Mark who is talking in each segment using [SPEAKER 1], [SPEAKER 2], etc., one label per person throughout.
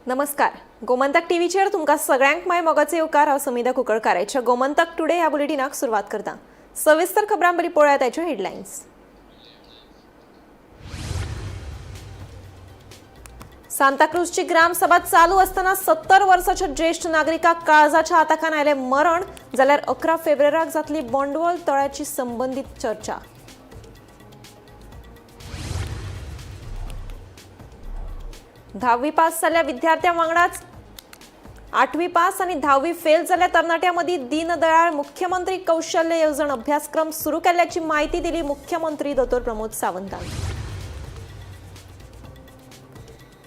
[SPEAKER 1] नमस्कार, गोमंतक टीव्हीचेर तुमकां सगळ्यांक माय मोगाचे येवकार. हांव समिधा कुंकळकाराच्या गोमंतक टुडे ह्या बुलेटिनाक सुरवात करता. सविस्तर खबरां बरी पळोवया ताच्यो हेडलायन्स. सांताक्रूजची ग्रामसभा चालू असताना 70 वर्साच्या ज्येष्ठ नागरिकाक काळजाच्या आताकान आयलें मरण. जाल्यार 11 फेब्रुवाराक जातली बोंडवल तळ्याची संबंदीत चर्चा. धावी पास जाल्ल्या विद्यार्थ्यां वांगडाच आठवी पास आणि 10वी फेल जाल्ल्या तरणाट्यां मदीं दीनदयाळ मुख्यमंत्री कौशल्य येवजण अभ्यासक्रम सुरू केल्ल्याची माहिती दिली मुख्यमंत्री दोतोर प्रमोद सावंतान.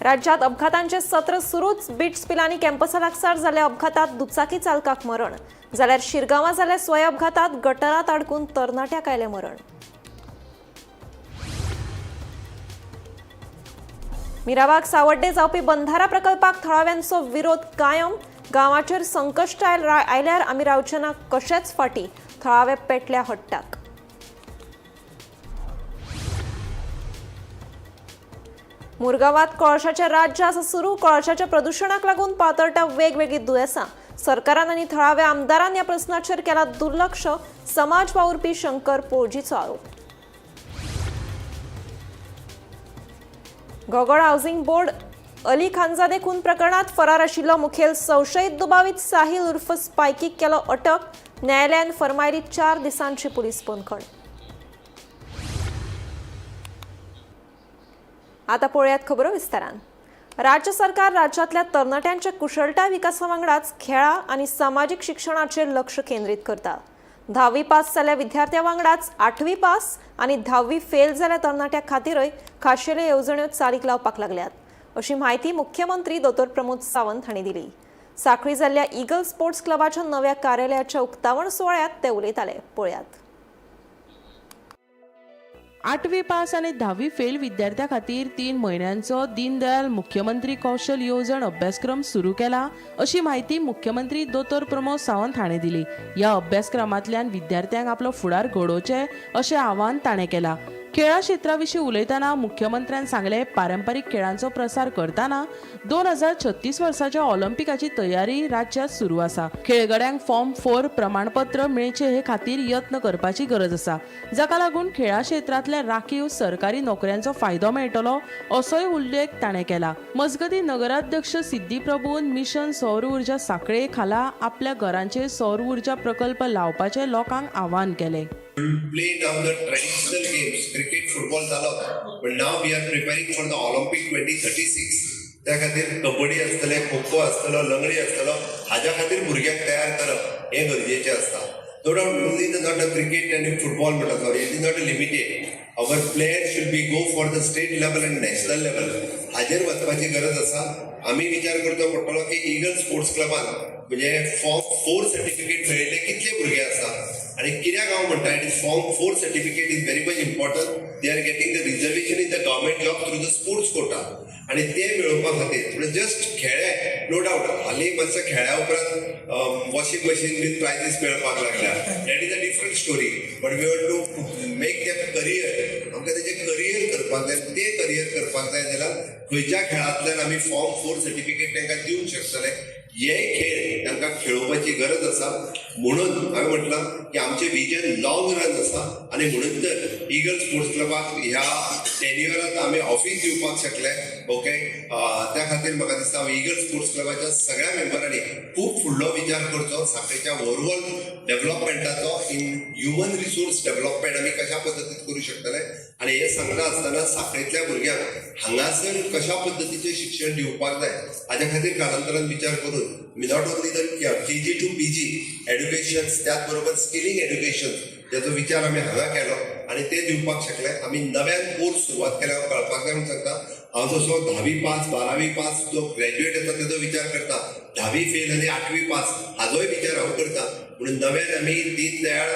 [SPEAKER 1] राज्यात अपघातांचे सत्र सुरूच. बिट्स पिलानी कॅम्पसा लागसार जाल्ल्या अपघातात दुचाकी चालकाक मरण. जाल्यार शिरगांवां जाल्ल्या स्वय अपघातात गटरात अडकून तरणाट्याक आयलें मरण. मिराबाग सावड्डे जावपी बंधारा प्रकल्पाक थळाव्यांचो विरोध कायम. गांवाचेर संकश्ट आयल्यार आमी रावचे ना कशेच फाटी, थळावे पेटल्या हट्टाक. मुरगांवात कोळशाचें राज्य आसा सुरू. कोळशाच्या प्रदुशणाक लागून पातळटा वेगवेगळीं दुयेंसां. सरकारान आनी थळाव्या आमदारान ह्या प्रस्नाचेर केला दुर्लक्ष, समाज वावुरपी शंकर पोळजीचो आरोप. घोगळ हावसिंग बोर्ड अली खानजादे खून प्रकरणात फरार आशिल्लो मुखेल संशयीत दुबावीत साहिल उर्फ स्पायकीक केलो अटक. न्यायालयान फर्मायली 4 दिसांची पुलीस बंदखण. आता पळोवयात खबरो विस्तारान. राज्य सरकार राज्यातल्या तरणाट्यांच्या कुशळटाय विकासा वांगडाच खेळां आनी सामाजीक शिक्षणाचेर लक्ष केंद्रीत करता. 10वी पास जाल्ल्या विद्यार्थ्यां वांगडाच 8वी पास आनी 10वी फेल जाल्ल्या तरणाट्यां खातीरय खाशेल्यो येवजण्यो चालीक लावपाक लागल्यात, अशी म्हायती मुख्यमंत्री दोतोर प्रमोद सावंत हांणी दिली. साखळी जाल्ल्या इगल स्पोर्ट्स क्लबाच्या नव्या कार्यालयाच्या उक्तावण सुवाळ्यात ते उलयताले. पळयात.
[SPEAKER 2] 8वी पास आनी 10वी फेल विद्यार्थ्यां खातीर 3 म्हयन्यांचो दीनदयाल मुख्यमंत्री कौशल येवजण अभ्यासक्रम सुरू केला, अशी म्हायती मुख्यमंत्री दोतोर प्रमोद सावंत हाणें दिली. ह्या अभ्यासक्रमांतल्यान विद्यार्थ्यांक आपलो फुडार घडोवचें अशें आवाहन ताणें केलां. खेळा क्षेत्रा विशीं उलयतना मुख्यमंत्र्यान सांगलें, पारंपारीक खेळांचो प्रसार करतना 2036 वर्साच्या ऑलिम्पिकाची तयारी राज्यात सुरू आसा. खेळगड्यांक फॉर्म 4 प्रमाणपत्र मेळचें हे खातीर यत्न करपाची गरज आसा, जाका लागून खेळा क्षेत्रांतल्या राखीव सरकारी नोकऱ्यांचो फायदो मेळटलो, असोय उल्लेख ताणें केला. मजगतीं, नगराध्यक्ष सिद्धी प्रभून मिशन सौर ऊर्जा साखळे खाला आपल्या घरांचेर सौर ऊर्जा प्रकल्प लावपाचें लोकांक आवाहन केलें.
[SPEAKER 3] Play now the traditional games, cricket, football जालो, but now we are preparing for the Olympic 2036. त्या खातीर कबड्डी आसतले, खो खो आसतलो, लंगडी आसतलो. हाज्या खातीर भुरग्यांक तयार करप हें गरजेचें आसता. No doubt only the not a cricket आनी फुटबॉल म्हणटा, sorry, it is not a limited. Our player should be go for the state level and national level. हाजेर वचपाची गरज आसा. आमी विचार करचो पडटलो की इगल स्पोर्ट्स क्लबान म्हणजे फॉर्म 4 सर्टिफिकेट मेळिल्ले कितले भुरगे आसा आनी कित्याक हांव म्हणटा, it is form 4 certificate is very much important. They are getting the reservation in the government job through the sports quota. आनी ते मेळोवपा खातीर म्हणजे जस्ट खेळे, नो डावट हालीं मातसो खेळ्या उपरांत वॉशिंग मशीन बीन प्रायजीस मेळपाक लागल्या. That is a different story, but we want to make that career. आमकां तेजें करियर करपाक जाय. तें करियर करपाक जाय जाल्यार खंयच्या खेळांतल्यान आमी फॉर्म 4 सर्टिफिकेट तांकां दिवंक शकतले, हे खेळ तांकां खेळोवपाची गरज आसा. म्हणून हांवें म्हटलां की आमचें विजन लॉंग रन आसा आनी म्हणून तर इगल स्पोर्ट्स क्लबाक ह्या टेन्युअरात आमी ऑफीस दिवपाक शकले. ओके, त्या खातीर म्हाका दिसता हांव इगल स्पोर्ट्स क्लबाच्या सगळ्या मेंबरांनी खूब फुडलो विचार करचो साखळेच्या ओवरऑल डेव्हलपमेंटाचो. इन ह्युमन रिसोर्स डेव्हलपमेंट आमी कशा पद्दतीन करूं शकतले आनी हें सांगता आसतना साखळेंतल्या भुरग्यांक हांगासर कशा पद्दतीचें शिक्षण दिवपाक जाय हाज्या खातीर कालांतरान विचार करून not only the KG to PG education, त्याच बरोबर स्किलिंग एड्युकेशन ज्याचो विचार आमी हांगा केलो आनी ते दिवपाक शकले. आमी नव्यान कोर्स सुरवात केल्या. हांव कळपाक जाय म्हणून सांगता, हांव जसो 10वी पास, 12वी पास जो ग्रॅज्युएट येता तेजो विचार करता, 10वी फेल आनी 8वी पास हाजोय विचार हांव करता. म्हणून नव्यान आमी दीनदयाळ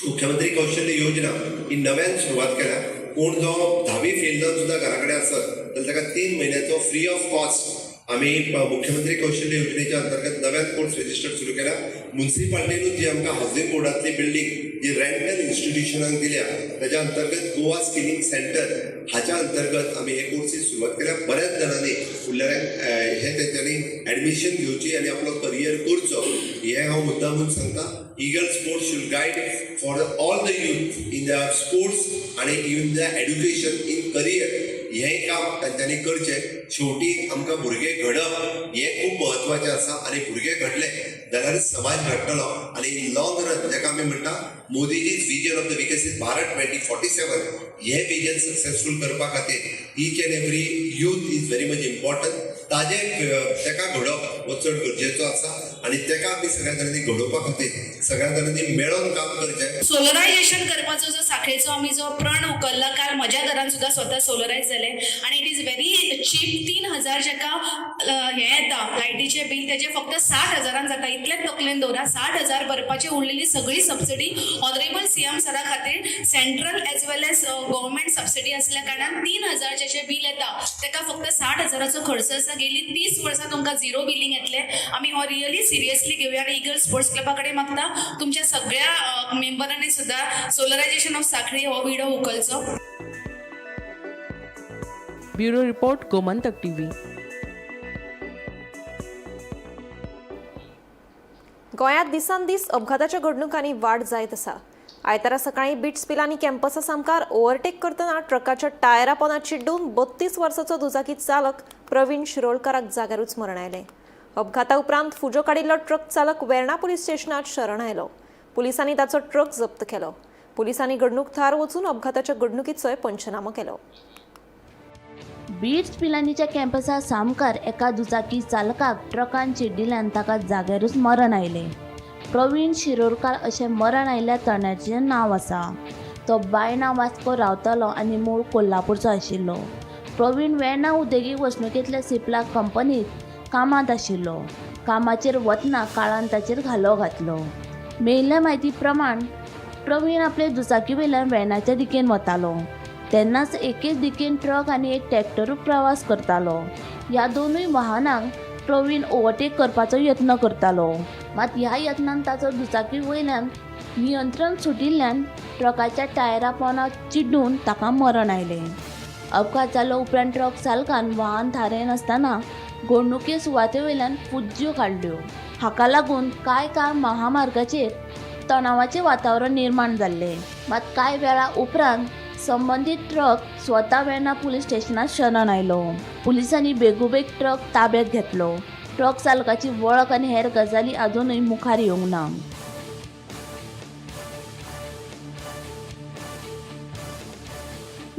[SPEAKER 3] मुख्यमंत्री कौशल्य योजना ही नव्यान सुरवात केल्या. कोण जो 10वी फेल जावन सुद्दां घरा कडेन आसत जाल्यार ताका 3 म्हयन्याचो फ्री ऑफ कॉस्ट आमी मुख्यमंत्री कौशल्य योजनेच्या अंतर्गत नव्यान कोर्स रजिस्टर सुरू केला. मुन्सिपाल्टीनूच जी आमकां हावसिंग बोर्डांतली बिल्डींग जी रेंटल इन्स्टिट्युशनाक दिल्या ताच्या अंतर्गत गोवा स्किलिंग सेंटर हाच्या अंतर्गत आमी हे कोर्सीस सुरवात केल्या. बऱ्याच जाणांनी फुडल्या हे तेंच्यांनी एडमिशन घेवची आनी आपलो करियर करचो हें हांव मुद्दामून सांगता. Eagle Sports should guide for all the youth in the sports आनी in the education, in career. हेंय काम तांच्यांनी करचें. शेवटी आमकां भुरगे घडप हें खूब म्हत्वाचें आसा आनी भुरगे घडले जाल्यार समाज घडटलो आनी इन लॉंग रन जाका आमी म्हणटा मोदीजी's vision of the Viksit Bharat 2047, हें विजन सक्सेसफूल करपा खातीर each and every youth is very much important. ताजे ताका घडोवप हो चड गरजेचो आसा आनी ताका आमी सगळ्या जाणांनी घडोवपा खातीर सगळ्या जाणांनी मेळोन काम करचें.
[SPEAKER 4] सोलरायझेशन करपाचो जो साखळेचो आमी जो प्रण उखल्ला, काल म्हज्या घरान सुद्दां स्वता सोलरायज जालें आनी it is very cheap. 3000 जाका हें येता लायटीचें बील, तेजें फक्त 60,000न जाता. इतलेंच तकलेन दवरा, 60,000 भरपाची. उरलेली सगळी सबसिडी ऑनरेबल सीएम सरा खातीर central as well as government subsidy आसल्या कारणान 3000चें जें बील येता ताका फक्त 60,000चो खर्च आसा. गेली 30 वर्सां तुमकां झिरो बिलींग येतलें. आमी हो रियली सिरियसली घेवया आनी इगल स्पोर्ट्स क्लबा कडेन मागता, तुमच्या सगळ्या मेंबरांनी सुद्दां सोलरायझेशन ऑफ साखळी हो विडो उखलचो.
[SPEAKER 2] Bureau report, Gomantak TV.
[SPEAKER 1] गोंयांत दिसान दीस अपघाताच्या घडणुकांनी वाड जायत आसा. आयतारा सकाळीं बिट्स पिलानी कॅम्पसा सामकार ओव्हरटेक करतना ट्रकाच्या टायरा पोंदा चिड्डून 32 वर्साचो दुचाकी चालक प्रवीण शिरोडकाराक जाग्यारूच मरण आयलें. अपघाता उपरांत फुजो काडिल्लो ट्रक चालक वेर्णा पुलीस स्टेशनात शरण आयलो. पुलिसांनी ताचो ट्रक जप्त केलो. पुलिसांनी घडणूक थळार वचून अपघाताच्या घडणुकीचोय पंचनामो केलो.
[SPEAKER 5] बीट्स पिलानीच्या कॅम्पसा सामकार एका दुचाकी चालकाक ट्रकान चिड्डिल्यान ताका जाग्यारूच मरण आयलें. प्रवीण शिरोडकार अशें मरण आयिल्ल्या तरणाट्याचें नांव आसा. तो बायणा वास्को रावतालो आनी मूळ कोल्हापूरचो आशिल्लो. प्रवीण वेर्णा उद्देगीक वसणुकेंतल्या सिप्ला कंपनीत कामांत आशिल्लो. कामाचेर वतना काळान ताचेर घालो घातलो. मेळिल्ल्या म्हायती प्रमाण प्रवीण आपले दुचाकी वयल्यान वेर्णाच्या दिकेन वतालो तेन्नाच एकेच दिकेन ट्रक आनी एक ट्रॅक्टरूय प्रवास करतालो. ह्या दोनूय वाहनांक प्रवीण ओवरटेक करपाचो यत्न करतालो. मात ह्या यत्नान ताचो दुचाकी वयल्यान नियंत्रण सुटिल्ल्यान ट्रकाच्या टायरा पोंदा चिड्डून ताका मरण आयलें. अपघात जालो उपरांत ट्रक चालकान वाहन थारयनासतना घडणुके सुवाते वयल्यान फुज्ज्यो काडल्यो. हाका लागून कांय काळ महामार्गाचेर तणावाचें वातावरण निर्माण जाल्लें. मात कांय वेळा उपरांत संबंदीत ट्रक स्वता वेर्णा पुलीस स्टेशनात शरण आयलो. पुलिसांनी बेगोबेग ट्रक ताब्यात घेतलो. ट्रक चालकाची वळख आनी हेर गजाली अजुनूय मुखार येवंक ना.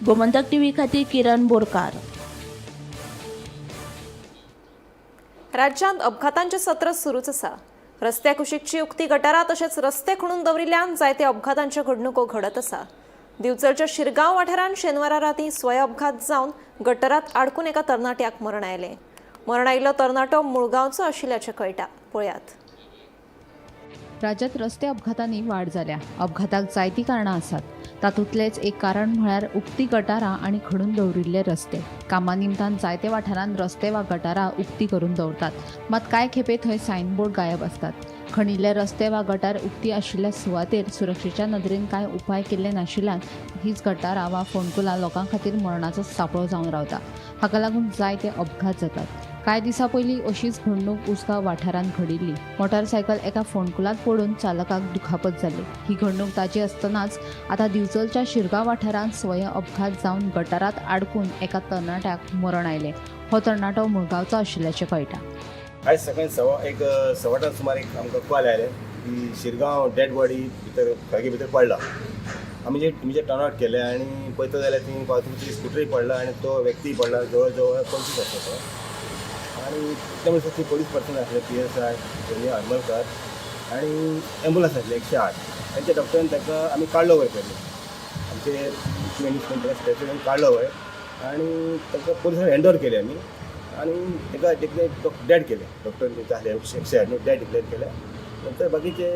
[SPEAKER 5] गोमंतक टीव्ही खातीर किरण बोरकार.
[SPEAKER 1] राज्यांत अपघातांचे सत्र सुरूच आसा. रस्त्या कुशीकची उक्ती गटारां तशेंच रस्ते खणून दवरिल्ल्यान जायते अपघातांच्यो घडणुको घडत आसा. दिवचलच्या शिरगांव वाठारांत शेनवारा राती स्वय अपघात जावन गटरात आडकून एका तरणाट्याक मरण आयलें. मरण आयिल्लो तरणाटो मुळगांवचो आशिल्ल्याचें कळटा. पळयात.
[SPEAKER 6] राज्यात रस्ते अपघातांनी वाड जाल्या. अपघाताक जायतीं कारणां आसात. तातूंतलेंच एक कारण म्हळ्यार उक्ती गटारां आनी खणून दवरिल्ले रस्ते. कामा निमतान जायते वाठारांत रस्ते वा गटारां उक्ती करून दवरतात. मात कांय खेपे थंय सायनबोर्ड गायब आसतात. खणिल्ले रस्ते वा गटार उक्ती आशिल्ल्या सुवातेर सुरक्षेच्या नदरेन कांय उपाय केल्ले नाशिल्ल्यान हीच गटारां वा फोंडकुलां लोकां खातीर मरणाचो सांपळो जावन रावता. हाका लागून जायते अपघात जातात. कांय दिसां पयलीं अशीच घडणूक उसगांव वाठारांत घडिल्ली. मोटारसायकल एका फोंडकुलांत पडून चालकाक दुखापत जाली. ही घडणूक ताजी आसतनाच आतां दिवचलच्या शिरगांव वाठारांत स्वयं अपघात जावन गटारांत आडकून एका तरणाट्याक मरण आयलें. हो तरणाटो मुळगांवचो आशिल्ल्याचें कळटा.
[SPEAKER 7] आयज सकाळी 1:15, 8:15 सुमार एक आमकां कॉल आयले की शिरगांव डेड बॉडी भितर खळगे भितर पडला. आमी जे इमिजिएट टर्न आवट केले आनी पळयता जाल्यार ती पावतली स्कुटरी पडला आनी तो व्यक्ती पडला, जवळ जवळ 25 वर्साचो. आनी ते म्हणसर ती पोलीस पर्सन आसले, पीएसआय संजय हरमलकर आनी एम्बुलन्स आसले 108. तांच्या डॉक्टरान ताका आमी काडलो वयर पयलीं, आमचे मॅनेजमेंट ताका स्ट्रेचर काडलो वयर आनी ताका पोलिसान हँड ओवर केले आमी आनी ताका डिक्लेअर डेड केले. डॉक्टर आसले 108 डेड डिक्लेअर केले. नंतर बाकीचे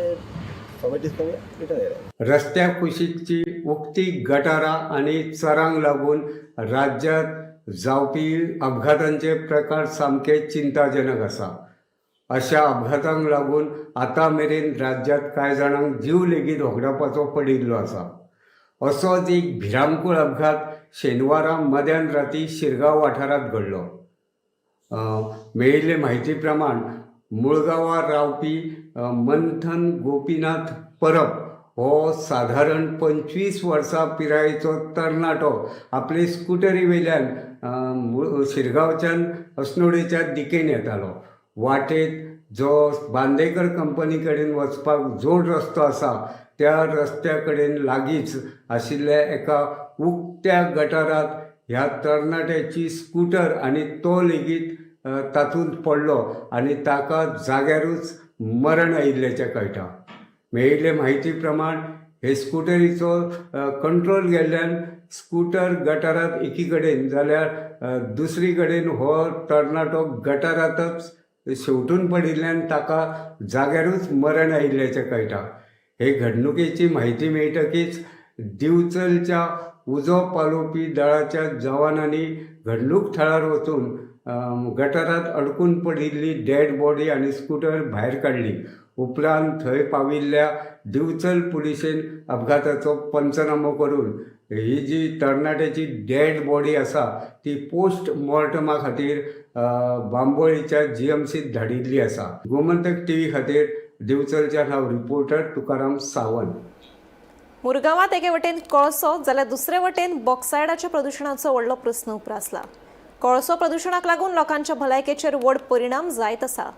[SPEAKER 7] फॉर्मेलिटीज करून रिटर्न आयले.
[SPEAKER 8] रस्त्या कुशीकची उक्ती गटारां आनी चरांक लागून राज्यांत जावपी अपघातांचे प्रकार सामके चिंताजनक आसा. अशा अपघातांक लागून आतां मेरेन राज्यांत कांय जाणांक जीव लेगीत होगडावपाचो पडिल्लो आसा. असोच एक भिरांकूळ अपघात शेनवारा मध्यान राती शिरगांव वाठारांत घडलो. मेळिल्ले म्हायती प्रमाण मुळगांवां रावपी मंथन गोपीनाथ परब हो सादारण 25 वर्सां पिरायेचो तरणाटो आपले स्कुटरी वयल्यान शिरगांवच्यान अस्नोडेच्या दिकेन येतालो. वाटेत जो बांदेकर कंपनी कडेन वचपाक जोड रस्तो आसा त्या रस्त्या कडेन लागींच आशिल्ल्या एका उक्त्या गटारांत ह्या तरणाट्याची स्कुटर आनी तो लेगीत तातूंत पडलो आनी ताका जाग्यारूच मरण आयिल्ल्याचें कळटा. मेळिल्ले म्हायती प्रमाण हे स्कुटरीचो कंट्रोल गेल्ल्यान स्कुटर गटारांत एकी कडेन जाल्यार दुसरी कडेन हो तरणाटो गटारांतच शेंवटून पडिल्ल्यान ताका जाग्यारूच मरण आयिल्ल्याचें कळटा. हे घडणुकेची म्हायती मेळटकीच दिवचलच्या उजो पालोवपी दळाच्या जवानांनी घडणूक थळार वचून गटारांत अडकून पडिल्ली डेड बॉडी आनी स्कुटर भायर काडली. उपरांत थंय पाविल्ल्या दिवचल पुलिशेन अपघाताचो पंचनामो करून ही जी तरणाट्याची डेड बॉडी आसा ती पोस्ट मॉर्टमा खातीर बांबोळीच्या जीएमसीत धाडिल्ली आसा. गोमंतक टीव्ही खातीर दिवचलच्यान हांव रिपोर्टर तुकाराम सावंत.
[SPEAKER 1] मुरगांवांत एके वटेन कोळसो जाल्यार दुसरे वटेन बॉक्सायडाच्या प्रदुशणाचो व्हडलो प्रस्न उप्रासला. कोळसो प्रदुशणाक लागून लोकांच्या भलायकेचेर व्हड परिणाम जायत आसा.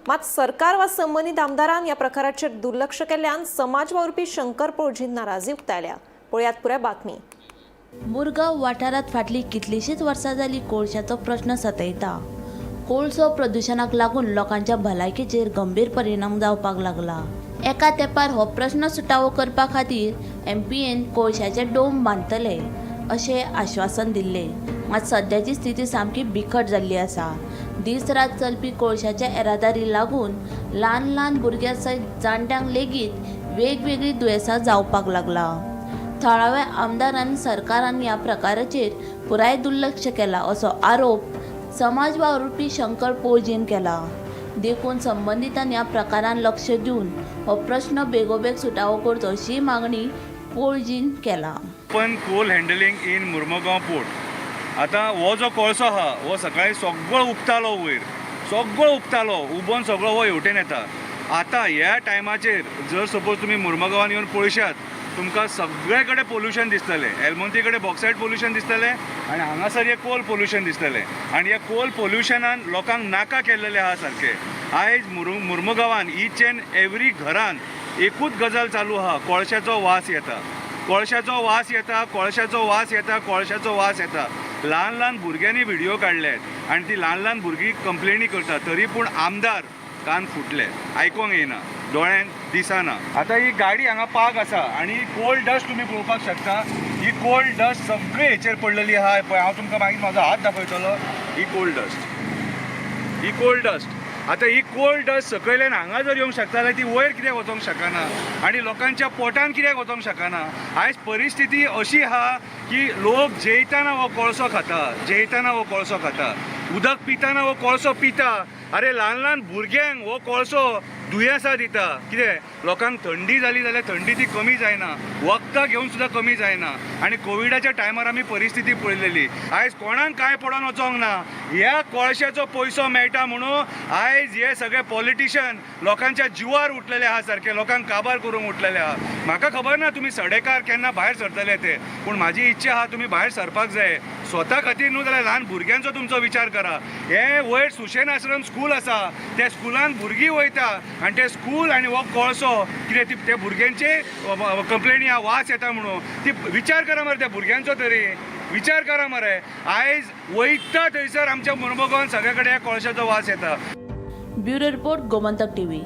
[SPEAKER 1] मात सरकार वा संबंदीत आमदारान ह्या प्रकाराचेर दुर्लक्ष केल्ल्यान समाज वावुरपी शंकर पोळजीन नाराजी उक्तायल्या. पळयात पुराय बातमी.
[SPEAKER 5] मुरगांव वाठारांत फाटलीं कितलींशींच वर्सां जालीं कोळशाचो प्रश्न सतयता. कोळसो प्रदुशणाक लागून लोकांच्या भलायकेचेर गंभीर परिणाम जावपाक लागला. एका तेंपार हो प्रश्न सुटावो करपा खातीर एमपीएन कोळशाचे डोम बांदतले अशें आश्वासन दिल्लें. मात सद्याची स्थिती सामकी बिकट जाल्ली आसा. दीस रात चलपी कोळशाच्या येरादारी लागून ल्हान ल्हान भुरग्यां सयत जाणट्यांक लेगीत वेगवेगळीं दुयेंसां जावपाक लागला. थळाव्या आमदारान सरकारान ह्या प्रकाराचेर पुराय दुर्लक्ष केलां असो आरोप समाज वावुरपी शंकर पोळजीन केला. देखून संबंदितांनी ह्या प्रकारान लक्ष दिवन हो प्रश्न बेगोबेग सुटावो करचो अशी मागणी पोळजीन केला.
[SPEAKER 9] Open coal handling in Mormugao port. आतां हो जो कोळसो आहा हो सकाळी सगळो उबतालो, वयर सगळो उबतालो, उबोन सगळो हो हेवटेन येता. आतां ह्या टायमाचेर जर सपोज तुमी मुर्मुगांवान येवन पळयशात, तुमकां सगळे कडेन पोल्युशन दिसतलें. एलमोंती कडेन बॉक्सायड पोल्युशन दिसतलें आनी हांगासर हें कोल पोल्युशन दिसतलें. आनी ह्या कोल पोल्युशनान लोकांक नाका केल्लेलें आहा सारकें. आयज मुर्मुगांवान इच एंड एवरी घरान एकूच गजाल चालू आहा, कोळशाचो वास येता, कोळशाचो वास येता, कोळशाचो वास येता, कोळशाचो वास येता. ल्हान ल्हान भुरग्यांनी व्हिडिओ काडल्यात आनी ती ल्हान ल्हान भुरगीं कंप्लेनी करतात, तरी पूण आमदार कान फुटले, आयकोंक येयना, दोळ्यांक दिसना. आतां ही गाडी हांगा पार्क आसा आनी कोल डस्ट तुमी पळोवपाक शकता. ही कोल डस्ट सगळी हेचेर पडलेली आहा. पळय, हांव तुमकां मागीर म्हाजो हात दाखयतलो. ही कोल डस्ट, ही कोल डस्ट. आतां ही कोल डस्ट सकयल्यान हांगा जर येवंक शकता जाल्यार ती वयर कित्याक वचोंक शकना आनी लोकांच्या पोटान कित्याक वचोंक शकना? आयज परिस्थिती अशी आहा की लोक जेयताना हो कोळसो खाता, जेयताना हो कोळसो खाता, उदक पिताना हो कोळसो पिता. अरे, ल्हान ल्हान भुरग्यांक हो कोळसो दुयेंसां दिता. कितें लोकांक थंडी जाली जाल्यार थंडी ती कमी जायना, वखदां घेवन सुद्दां कमी जायना. आनी कोविडाच्या टायमार आमी परिस्थिती पळयलेली. आयज कोणाक कांय पडोन वचोंक ना. ह्या कोळशाचो पयसो मेळटा म्हणून आयज हे सगळे पॉलिटिशियन लोकांच्या जिवार उठलेले आहा, सारके लोकांक काबार करूंक उठलेले आहा. म्हाका खबर ना तुमी सडेकार केन्ना भायर सरतले ते, पूण म्हाजी इच्छा आहा तुमी भायर सरपाक जाय. स्वता खातीर न्हू जाल्यार ल्हान भुरग्यांचो तुमचो विचार करा. हे वयर सुशेन आश्रम स्कूल आसा, त्या स्कुलान भुरगीं वयता आनी ते स्कूल आनी हो कोळसो कितें ती त्या भुरग्यांचे कंप्लेनी आहा, वास येता म्हणून. ती विचार करा मरे, त्या भुरग्यांचो तरी विचार करा मरे. आयज वयता थंयसर आमच्या मुर्मुगांवान सगळे कडेन ह्या कोळशाचो वास येता.
[SPEAKER 5] Bureau report, Gomantak TV.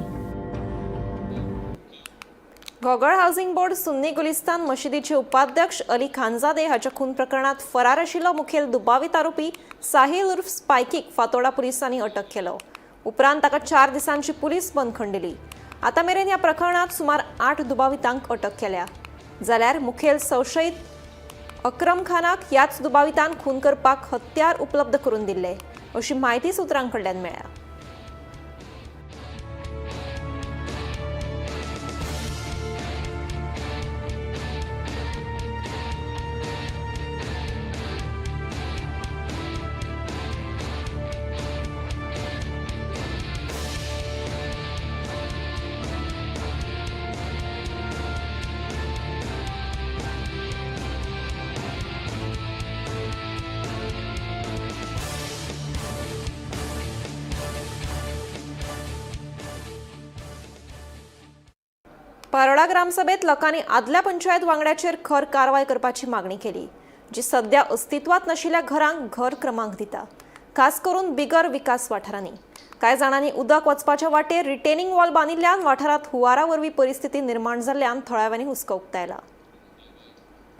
[SPEAKER 1] घोगळ housing board Sunni Gulistan मशिदीचे उपाध्यक्ष अली खानजादे हाच्या खून प्रकरणात फरार आशिल्लो मुखेल दुबावीत आरोपी साहिल उर्फ स्पायकीक फातोडा पुलिसांनी अटक केलो. उपरांत ताका 4 दिसांची पुलीस बंदखण दिली. आतां मेरेन ह्या प्रकरणात सुमार 8 दुबावितांक अटक केल्या, जाल्यार मुखेल संशयीत अक्रम खानाक ह्याच दुबावितान खून करपाक हत्यार उपलब्ध करून दिल्ले अशी म्हायती सुत्रां कडल्यान मेळ्ळ्या. पारोडा ग्रामसभेत लोकांनी आदल्या पंचायत वांगड्याचेर खर कारवाय करपाची मागणी केली, जी सध्या अस्तित्वात नाशिल्ल्या घरांक घर क्रमांक दिता, खास करून बिगर विकास वाठारांनी. कांय जाणांनी उदक वचपाच्या वाटेर रिटेनिंग वॉल बांदिल्ल्यान वाठारांत हुवारा वरवीं परिस्थिती निर्माण जाल्ल्यान थळाव्यांनी हुस्को उक्तायला.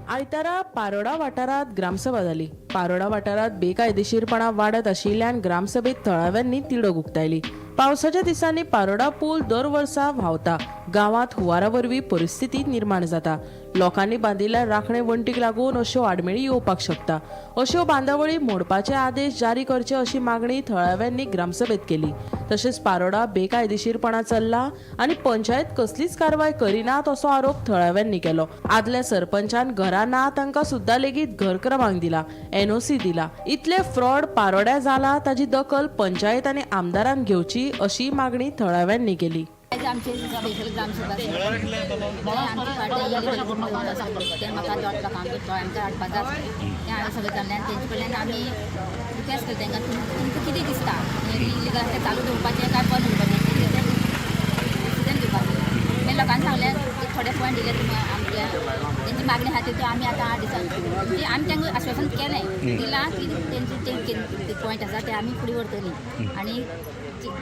[SPEAKER 2] आयतारा पारोडा वाठारांत ग्रामसभा जाली. पारोडा वाठारांत बेकायदेशीरपणा वाडत आशिल्ल्यान ग्रामसभेत थळाव्यांनी तिडक उक्तायली. पावसाच्या दिसांनी पारोडा पूल दर वर्सा व्हांवता. गांवांत हुवारा वरवीं परिस्थिती निर्माण जाता. लोकांनी बांदिल्ल्या राखणे वण्टीक लागून अश्यो आडमेळी येवपाक शकता. अश्यो बांदावळी मोडपाचे आदेश जारी करचे अशी मागणी थळाव्यांनी ग्रामसभेत केली. तशेंच पारोडा बेकायदेशीरपणा चल्ला आनी पंचायत कसलीच कारवाय करिनात असो आरोप थळाव्यांनी केलो. आदल्या सरपंचान घरां ना तांकां सुद्दां लेगीत घर क्रमांक दिला, एनओसी दिला. इतले फ्रॉड पारोड्या जाला ताची दखल पंचायत आनी आमदारान घेवची अशी मागणी थळाव्यांनी केली.
[SPEAKER 10] आयज आमचे स्पेशल ग्रामसभा आसली. ते आमची पार्टी इलिगल आसली, ते म्हाका लोकांक आमकां हाडपाक जाय आसलें. तें हांवें सगळें जाल्लें आनी तेंचे कडल्यान आमी रिक्वेस्ट केलें तांकां, तुमकां कितें दिसता, इलिगल आसा तें चालू दवरपाचें काय बंद दवरपाचें, तें डिसिजन घेवपाचें. मागीर लोकांनी सांगलें, थोडे पॉयंट दिले तुमी, आमच्या तेंची मागणी आसा त्यो आमी आतां 8 दिसान, म्हणजे आमी तांकां आश्वासन केलें दिलां की तेंचे ते पॉयंट आसा ते आमी फुडें व्हरतलीं आनी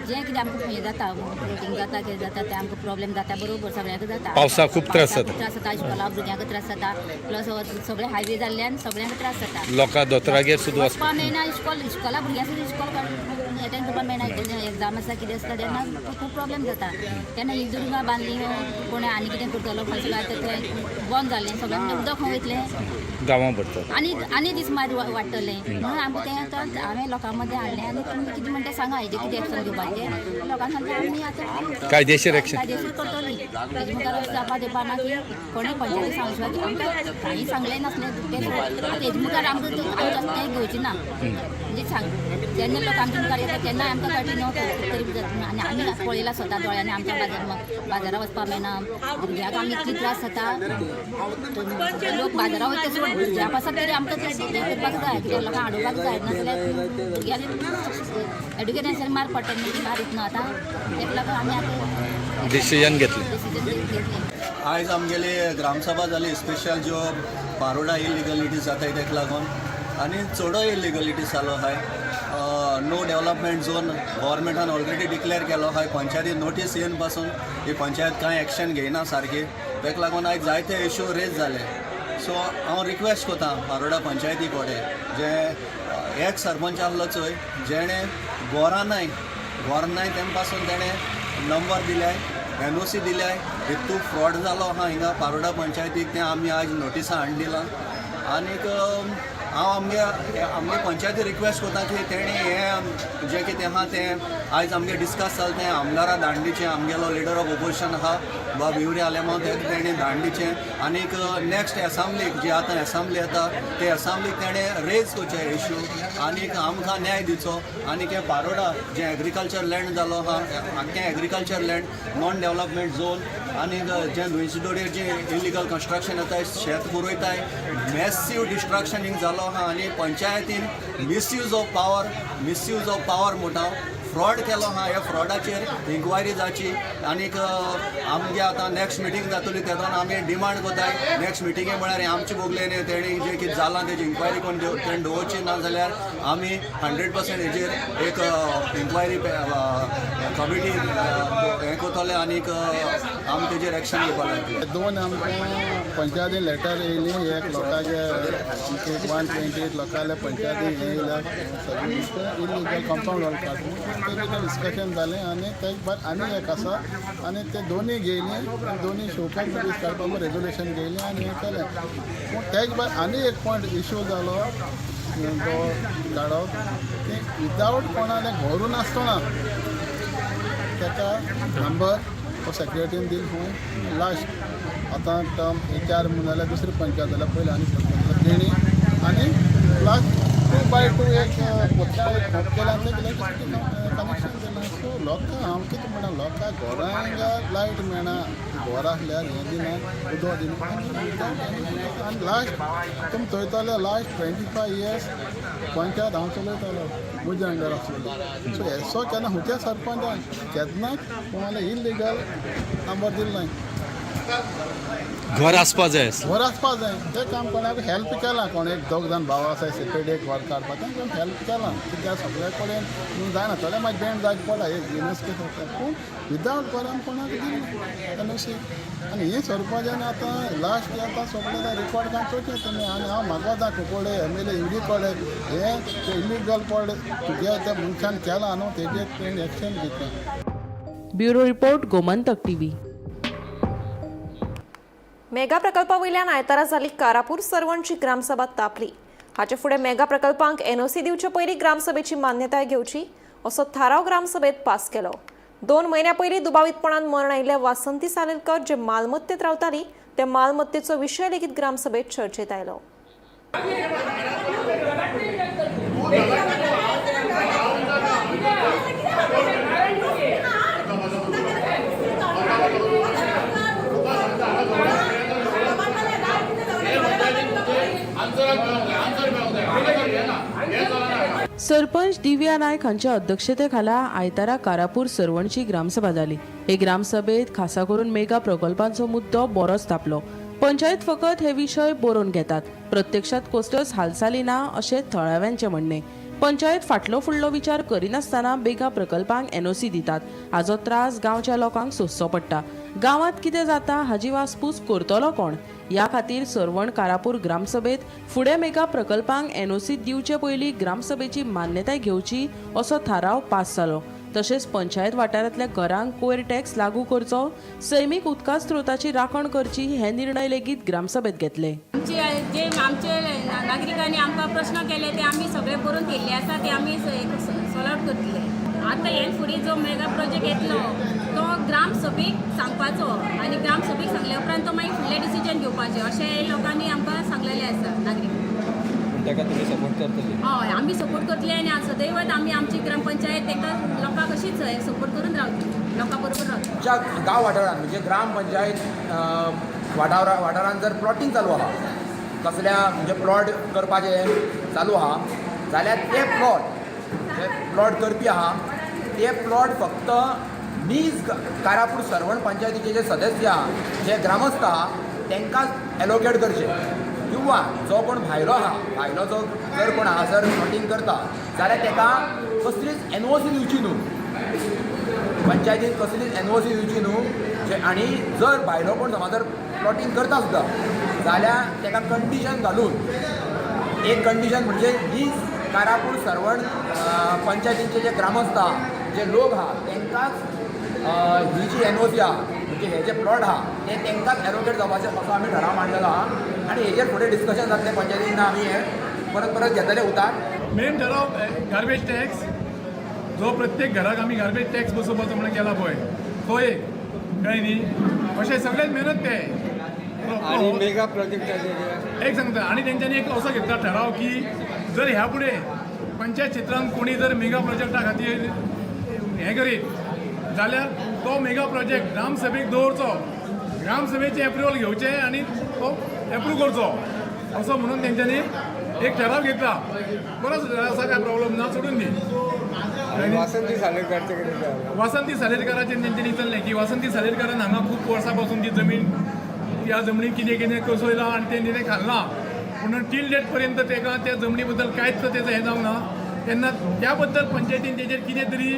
[SPEAKER 10] जें कितें आमकां हें जाता, फ्लोटींग जाता, कितें जाता तें आमकां प्रॉब्लेम जाता, बरोबर सगळ्यांक जाता.
[SPEAKER 11] पावसाक खूब त्रास जाता.
[SPEAKER 10] खूब त्रास जाता. इश्कोला भुरग्यांक त्रास जाता, प्लस सगळे हायवे जाल्ल्यान सगळ्यांक त्रास जाता.
[SPEAKER 11] लोकां दोतोरागेर सुद्दां
[SPEAKER 10] वचपा मेळना. इश्कोला भुरग्यांक सुद्दां इश्कोल एटेंड करपाक मेळना. एग्जाम आसता, कितें आसता तेन्ना खूब प्रॉब्लेम जाता. तेन्ना ही दुर्गा बांदली, कोणें आनी कितें करतलो खंय आतां तें बंद जालें सगळें, म्हणजे उदक खंय वयतलें?
[SPEAKER 11] गांवां भरतात.
[SPEAKER 10] आनी आनी दीस मार वाडटलें. म्हणून आमकां तें आतां हांवें लोकां मदें हाडलें आनी तुमी कितें म्हणटा सांगा, हेजें कितें एक्शन घेवपाचें. लोकांक सांगलें आमी आतां
[SPEAKER 11] कायदेशीर एक्शन.
[SPEAKER 10] कायदेशीर करतली. तेजे मुखार जापा दिवपा ना की कोणें पंचायती सांगू आमकां कांय सांगलें नासलें तें. आतां हेजे मुखार आमकां आमी तशें तें घेवचें ना. म्हणजे सांग जेन्ना लोक आमच्या मुखार येता तेन्ना आमकां कळटा न्हू तरी जाता. आनी आमी पळयलां स्वता दोळ्यांनी, आमच्या बाजारा वचपाक मेळना, भुरग्यांक आमी इतली त्रास जाता. लोक बाजारा वयता सोड, भुरग्यां पासत तरी आमकां तें हें करपाक जाय, कित्याक लोकांक हाडोवपाक जाय. नाजाल्यार भुरग्यांक एड्युकेशनाचेर मार पडटा न्हू, मार येतना आतां तेका लागून आमी आतां
[SPEAKER 11] डिसिजन घेतलें.
[SPEAKER 10] डिसिजन घेतलें.
[SPEAKER 12] आयज आमगेली ग्रामसभा जाली स्पेशल, ज्यो पारोडा इलिगलिटीज जाताय तेका लागून. आनी चडय इलिगलिटीज जालो आहाय. नो डेवलपमेंट झोन गव्हर्मेंटान ऑलरेडी डिक्लेअर केलो आहाय. पंचायती नोटीस येवन पासून ही पंचायत कांय एक्शन घेयना सारकी. तेका लागून आयज जायते इश्यू रेज जाले. सो हांव रिक्वेस्ट करता पारोडा पंचायती कडेन, जे एक सरपंच आहलो चोय, जेणे गोरां नाय तेम पासून तेणें नंबर दिल्याय, एनओसी दिल्याय. हितू फ्रॉड जालो आहा हिंगा पारोडा पंचायतीक, तें आमी आयज नोटिसां हाडून दिलां. आनीक हांव आमगे आमगे पंचायती रिक्वेस्ट करता की तेणी हें जें कितें आहा तें आयज आमगे डिस्कस जालें तें आमदारा धाडून, आमगेलो लिडर ऑफ ओपोजिशन आहा बाब युरी आलेमांव, तेका तेणी धाडून आनीक नेक्स्ट एसेंब्लीक, जी आतां एसेंब्ली येता ते एसेंब्लीक तेणें रेज करचें इश्यू आनीक आमकां न्याय दिवचो. आनीक हें पारोडा जें एग्रीकल्चर लँड जालो आहा, आख्खें agriculture land non development zone, आनीक जें नुंयची जें इलिगल कन्स्ट्रक्शन येताय, शेत पुरयताय, मॅसीव डिस्ट्रक्शन हिंग जालो आहा. आनी पंचायतीन misuse of power म्हणटा फ्रॉड केलो आहा. ह्या फ्रॉडाचेर इन्क्वायरी जावची. आनीक आमगे आतां नेक्स्ट मिटींग जातली, तेदोन आमी डिमांड करताय. नेक्स्ट मिटिंगे म्हळ्यार हें आमचे बोगले न्ही, तेणी जें कितें जालां तेजी इन्क्वायरी कोण तेणी दवरची ना जाल्यार आमी 100% हेजेर एक इन्क्वायरी कमिटी हें करतले आनीक आमी तेजेर एक्शन घेवपाक लागतले.
[SPEAKER 13] दोन आमकां पंचायतीन लेटर येयली. एक लोकांचे आमचे 128 लोकांले पंचायतीन हें येयल्या, सगळें इलिगल कंपावंड वॉल काडून तेजें डिस्कशन जालें. आनी तेज बाद आनी एक आसा आनी ते दोनी घेयली, दोनी शोकॉज नोटीस काडपाक रेजोल्युशन घेयलें आनी हें केलें. पूण तेज बाद आनी एक पॉयंट इशू जालो तो काडप की विदावट कोणालें घरू नासतना ताका नंबर तो सेक्रेटरीन दिल खंय. लास्ट आतां टर्म हे 4 म्हूण जाल्यार दुसरी पंचायत जाल्यार पयलीं आनी सरपंच तेणी आनी प्लस 2x2 एक केला, इलेक्ट्रिसिटी कनेक्शन दिलां. सो लोकांक हांव कितें म्हणा, लोकांक घरांक लायट मेळना, घर आसल्यार हें दिना, उदक दिना. आनी लास्ट तुमी चोयतले, लास्ट 25 इयर्स पंचायत हांव चलयतालो, म्हज्या अंडर आसलेलो. सो येसो केन्ना खंयच्या सरपंचान केन्नाच कोणाले इलिगल नंबर दिलो नाय.
[SPEAKER 11] घर आसपा जाय आसलें.
[SPEAKER 13] घर आसपा जाय. तें काम कोणाक हेल्प केलां, कोण एक दोग जाण भाव आसा सेपरेट एक घर काडपाक, तांकां हेल्प केलां. कित्याक सगळे कडेन जायना, थोडे मागीर बँड जायत पडला एक जिनस कितें, पूण विदावट घरान कोणाक दिली एनओसी. आनी हें सरपंचान आतां लास्ट आतां सगळें रिकॉर्ड काम चोवचें तुमी. आनी हांव मागोता कुंकळे एमएलए इवडी कडेन हें इलिगल पड तुगे त्या मनशान केलां न्हू, तेजेर तेणी एक्शन घेतलें.
[SPEAKER 2] Bureau report, Gomantak TV.
[SPEAKER 1] Mega प्रकल्पा वयल्यान आयतारा जाल्ली कारापूर सर्वणची ग्रामसभा तापली. हाचे फुडें मेगा प्रकल्पांक एनओसी दिवचे पयलीं ग्रामसभेची मान्यताय घेवची असो थाराव ग्रामसभेत पास केलो. 2 म्हयन्या पयलीं दुबावीतपणान मरण आयिल्ल्या वासंती सालेलकर जे मालमत्तेत रावताली ते मालमत्तेचो विशय लेगीत ग्रामसभेत चर्चेत आयलो.
[SPEAKER 2] सरपंच दिव्या नायक हांच्या अध्यक्षतेखाला आयतारा कारापूर सर्वणची ग्रामसभा जाली. हे ग्रामसभेत खासा करून मेगा प्रकल्पांचो मुद्दो बरोच तापलो. पंचायत फकत हे विशय बरोवन घेतात, प्रत्यक्षात कसल्योच हालचाली ना अशें थळाव्यांचें म्हणणें. पंचायत फाटलो फुडलो विचार करिनासतना मेगा प्रकल्पांक एनओसी दितात, हाजो त्रास गांवच्या लोकांक सोंसचो पडटा. गांवांत कितें जाता हाजी वासपूस करतलो कोण? ह्या खातीर सर्वण कारापूर ग्रामसभेत फुडें मेगा प्रकल्पांक एनओसी दिवचे पयलीं ग्रामसभेची मान्यताय घेवची असो थाराव पास जालो. तशेंच पंचायत वाठारांतल्या घरांक कोयर टॅक्स लागू करचो, सैमीक उदका स्रोताची राखण करची हे निर्णय लेगीत ग्रामसभेत घेतले.
[SPEAKER 10] जे आमचे नागरिकांनी आमकां प्रश्न केले ते आमी सगळे बरोवन केल्ले आसा, ते आमी सॉल्व आउट करतले. आतां हे फुडें जो मेगा प्रोजेक्ट येतलो तो ग्रामसभेक सांगपाचो आनी ग्रामसभेक सांगल्या उपरांत तो मागीर फुडलें डिसिजन घेवपाचें अशें लोकांनी आमकां सांगलेलें आसा नागरीक.
[SPEAKER 11] ताका तुमी सपोर्ट करतले?
[SPEAKER 10] हय, आमी सपोर्ट करतले आनी सदैवच आमी आमची ग्रामपंचायत तांकां लोकांक अशीच सपोर्ट करून रावतली, लोकां बरोबर रावतली.
[SPEAKER 14] आमच्या गांव वाठारांत म्हणजे ग्रामपंचायत वाठारांत जर प्लॉटींग चालू आहा, कसल्या म्हणजे प्लॉट करपाचें चालू आहा जाल्यार ते प्लॉट जे प्लॉट करपी आहा ते प्लॉट फक्त नीज कारापूर सर्वण पंचायतीचे जे सदस्य आहा, जे ग्रामस्थ आहा तांकांच एलोकेट करचे, किंवा जो कोण भायलो आहा, भायलो जो जर कोण हांगासर प्लॉटींग करता जाल्यार ताका कसलीच एनओसी दिवची न्हू, पंचायतीन कसलीच एनओसी दिवची न्हू. आनी जर भायलो कोण समज जर प्लॉटींग करता सुद्दां जाल्यार ताका कंडिशन घालून, एक कंडिशन म्हणजे नीज कारापूर सर्वण पंचायतींचे जे ग्रामस्थ आहा, जे लोक आहा तांकांच ही जी एनओसी आहा म्हणजे हे जे प्लॉट आहा ते तांकांच एलोकेट जावपाचें असो आमी ठराव मांडलेलो आहा. आनी हेजेर फुडें डिस्कशन जातलें पंचायतीन, आमी हे परत परत घेतले उतार.
[SPEAKER 15] मेन ठराव गार्बेज टॅक्स जो प्रत्येक घराक आमी गार्बेज टॅक्स बसोवपाचो म्हणून केला पळय तो एक, कळ्ळें न्ही, अशें सगळेच मेहनत ते
[SPEAKER 8] आनी मेगा प्रोजेक्टाचेर
[SPEAKER 15] एक सांगता. आनी तेंच्यांनी एक असो घेतला ठराव की जर ह्या फुडें पंचायत क्षेत्रांत कोणी जर मेगा प्रोजेक्टा खातीर हें करीत जाल्यार तो मेगा प्रोजेक्ट ग्रामसभेक दवरचो, ग्रामसभेचें एप्रुवल घेवचें आनी तो एप्रूव करचो असो म्हणून तेंच्यांनी एक ठराव घेतला. बरोच आसा, काय प्रॉब्लम ना, सोडून दी.
[SPEAKER 8] वासंती सालेलकारचें कितें?
[SPEAKER 15] वासंती सालेलकाराचेर तेंच्यांनी विचारलें की वासंती सालेलकारान हांगा खूब वर्सां पासून ती जमीन, त्या जमनीत कितें कितें कसयलां आनी तें कितें खाल्लां, पूण टील डेट पर्यंत ताका त्या जमनी बद्दल कांयच तेजो हें जावंक ना. तेन्ना त्या बद्दल पंचायतीन तेजेर कितें तरी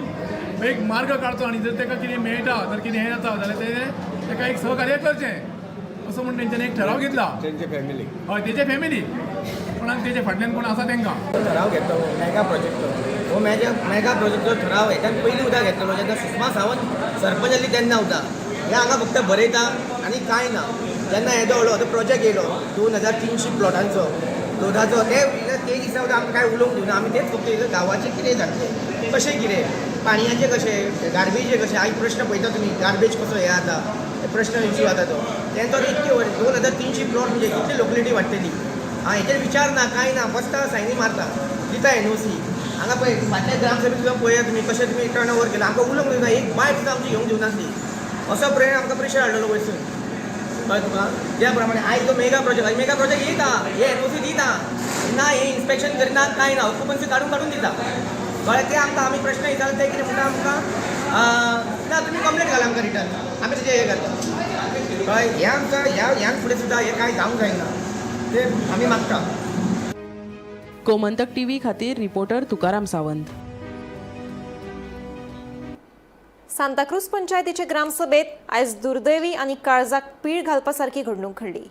[SPEAKER 15] एक मार्ग काडचो आनी जर ताका कितें मेळटा, जर कितें हें जाता जाल्यार तेणें ताका एक सहकार्य करचें असो म्हूण तेंच्यांनी एक ठराव घेतला.
[SPEAKER 8] तेंचे फॅमिली,
[SPEAKER 15] हय, तेजे फॅमिली कोणाक तेजे फाटल्यान कोण आसा तांकां
[SPEAKER 14] ठराव घेतलो मेगा प्रोजेक्टचो. हो मेगा प्रोजेक्टचो ठराव हेच्यान पयलीं उदक घेतलेलो जेन्ना सुषमा सावंत सरपंच जाल्ली तेन्ना उदक हे हांगा फक्त बरयता आनी कांय ना. जेन्ना येदो व्हडलो तो प्रोजेक्ट येयलो 2300 प्लॉटांचो लोधाचो, ते ते दिसा सुद्दां आमकां कांय उलोवंक दिवना. आमी तेच फक्त गांवाचें कितें जातलें, कशें कितें, पाणयाचें कशें, गार्बेजचें कशें. आयज प्रश्न पळयता तुमी गार्बेज कसो हें जाता, प्रश्न इश्यू जाता तो तेंचो. इतके 2300 प्लॉट म्हणजे कितली लोकलिटी वाडटली. आं, हेचेर विचार ना, कांय ना, बसता सायनी मारता, दिता एनओसी. हांगा पळय फाटल्या ग्रामसभेत सुद्दां पळया तुमी कशें तुमी टर्न ओवर केला, आमकां उलोवंक दिवना, एक बायट सुद्दां आमची घेवंक दिवनासली. असो प्रेरण आमकां प्रेशर हाडलेलो वयसून, कळ्ळें तुका. त्या प्रमाणे आयज तो मेगा प्रोजेक्ट, मेगा प्रोजेक्ट येता, हे एनओसी दिता ना, हे इन्स्पेक्शन करिना, कांय ना, ऑक्युपन्सी काडून काडून दिता, कळ्ळें. ते आमकां आमी प्रश्न विचारले ते कितें म्हणटा आमकां, ना तुमी कंप्लेन घाला आमकां रिटर्न, आमी तेजें हें करता. कळ्ळें? हें आमकां ह्या ह्यान फुडें सुद्दां हें कांय जावंक जायना तें आमी मागता.
[SPEAKER 2] गोमंतक टीव्ही खातीर रिपोर्टर तुकाराम सावंत.
[SPEAKER 1] सांताक्रूज पंचायतीचे ग्रामसभेत आयज दुर्दैवी आनी काळजाक पीळ घालपा सारकी घडणूक घडली.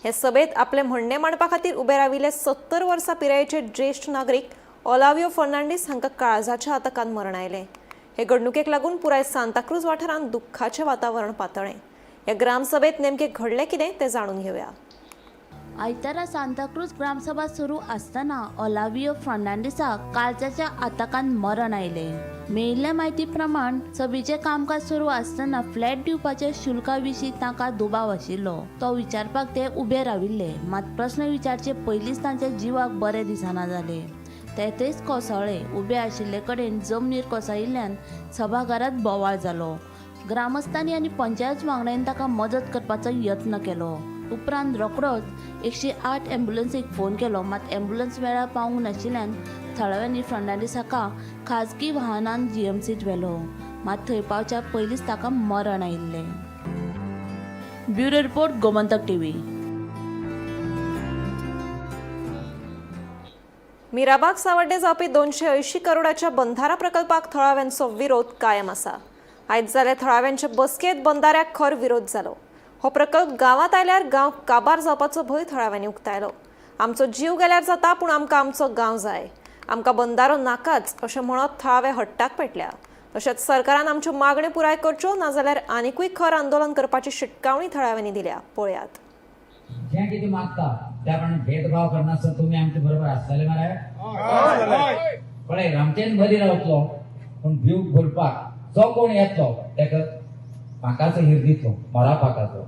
[SPEAKER 1] हे सभेत आपले म्हणणें मांडपा खातीर उबे राविल्ले 70 वर्सां पिरायेचे ज्येश्ठ नागरीक ओलावियो फर्नांडीस हांकां काळजाच्या आताकान मरण आयलें. हे घडणुकेक लागून पुराय सांताक्रूज वाठारांत दुख्खाचें वातावरण पातळ्ळें. ह्या ग्रामसभेत नेमकें घडलें कितें तें जाणून घेवया.
[SPEAKER 5] आयतारा सांताक्रूज ग्रामसभा सुरू आसतना ओलावियो फर्नांडीसाक काळजाच्या आताकान मरण आयलें. मेळिल्ल्या म्हायती प्रमाण सभेचें कामकाज सुरू आसतना फ्लॅट दिवपाच्या शुल्का विशीं तांकां दुबाव आशिल्लो. तो विचारपाक ते उबे राविल्ले, मात प्रस्न विचारचे पयलींच तांच्या जिवाक बरें दिसना जालें. ते थंयच कोसळ्ळे. उबे आशिल्ले कडेन जमनीर कोसळिल्ल्यान सभाघरांत बोवाळ जालो. ग्रामस्थांनी आनी पंचायत वांगड्यांनी ताका मदत करपाचो यत्न केलो. उपरांत रोखडोच 108 ॲम्ब्युलन्सीक फोन केलो, मात ॲम्ब्युलन्स वेळार पावूंक नाशिल्ल्यान थळाव्यांनी फर्नांडीस हाका खाजगी वाहनान जीएमसीत व्हेलो, मात थंय पावच्या पयलींच ताका मरण आयिल्लें. Bureau report, Gomantak TV.
[SPEAKER 1] Mirabag Sawarde जावपी 280 करोडाच्या बंधारा प्रकल्पाक थळाव्यांचो विरोध कायम आसा. आयज जाल्ल्या थळाव्यांचे बसकेंत बंधाऱ्याक खर विरोध जालो. हो प्रकल्प गांवांत आयल्यार गांव काबार जावपाचो भंय थळाव्यांनी उक्तायलो. आमचो जीव गेल्यार जाता, पूण आमकां आमचो गांव जाय, आमकां बंधारो नाकाच अशें म्हणत थळावे हट्टाक पेटल्या. तशेंच सरकारान आमच्यो मागण्यो पुराय करच्यो, नाजाल्यार आनिकूय खर आंदोलन करपाची शिटकावणी थळाव्यांनी दिल्या. पळयात.
[SPEAKER 16] जें कितें मागता त्या प्रमाणे भेदभाव करनासतना तुमी आमचे बरोबर आसतले मरे? पळय, रामचेन बरी रावतलो, पूण भीव भरपाक जो कोण येतलो ताका पाकाचो हिर दितलो, मरा पाकाचो.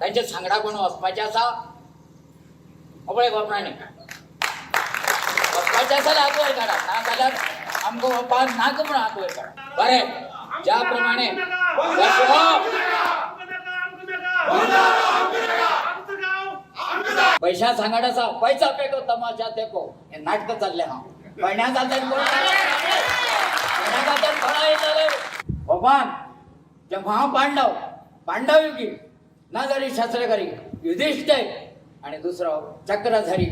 [SPEAKER 17] तांच्या सांगडा कोण वचपाचें आसा? हो पळय गोपणांनी वचपाचें आसा जाल्यार हात वयर काडा, ना जाल्यार आमकां हो पान नाका म्हणून हात वयर काडा. बरें, ज्या प्रमाणे पैशा सांगड आसा, पैसा पेको तमाशा देखो, हें नाटक चल्लें हांव. पयण्या जाल्यार कोण पयण्या जाल्यार कोणा येतले भगवान जेव्हा हांव पांडव पांडव युगी ना जरी शस्त्र करी युधिष्ठिर आणि दुसरो चक्रधरी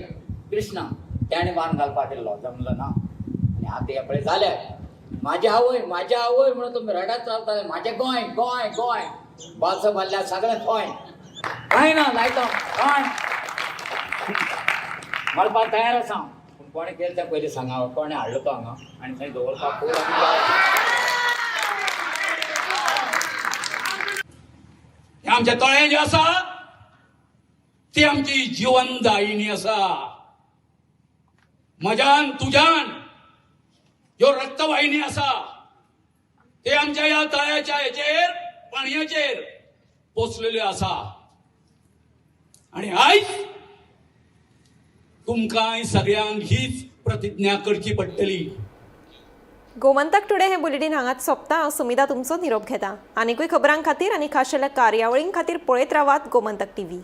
[SPEAKER 17] कृष्ण त्याने बाण घालपाक केल्लो, जमलो ना. आनी आतां हें पळय जालें. म्हाजी आवय म्हाजी आवय म्हणून तुमी रडत चलताले. म्हाजें गोंय गोंय गोंय बालसो भरल्या सगळें गोंय. कांय ना लायतो कोण मरपाक तयार आसा, पूण कोणें केलें तें पयलीं सांगा. कोणें हाडलो तो हांगा आनी थंय दवरपाक खूब.
[SPEAKER 18] आमच्या तळें जें आसा ती आमची जिवनदायिनी आसा. म्हज्यान तुज्यान ह्यो रक्तवाहिनी आसा ते आमच्या ह्या तळ्याच्या हेचेर पाणयाचेर पोसलेल्यो आसा. आनी आयज तुमकां सगळ्यांक हीच प्रतिज्ञा करची पडटली.
[SPEAKER 1] गोमंतक टुडे हे बुलेटीन हांगाच सोंपता. हांव सुमिता तुमचो निरोप घेता. आनीकूय खबरां खातीर आनी खाशेल्या कार्यावळीं खातीर पळयत रावात गोमंतक टीव्ही.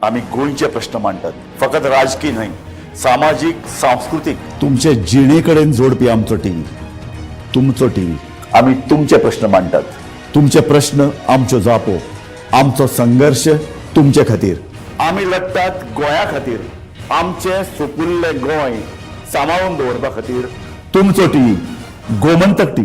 [SPEAKER 19] आमी गोंयचे प्रश्न मांडटात, फकत राजकी न्हय, सामाजीक, सांस्कृतीक, तुमचे जिणे कडेन जोडपी आमचो टीव्ही, तुमचो टीव्ही. आमी तुमचे प्रश्न मांडटात, तुमचे प्रश्न आमच्यो जापो, आमचो संघर्श तुमचे खातीर. आमी लढटात गोंया खातीर, आमचें सुपुल्लें गोंय सांबाळून दवरपा खातीर. तुमचो टीव्ही, गोमंतक टीव्ही.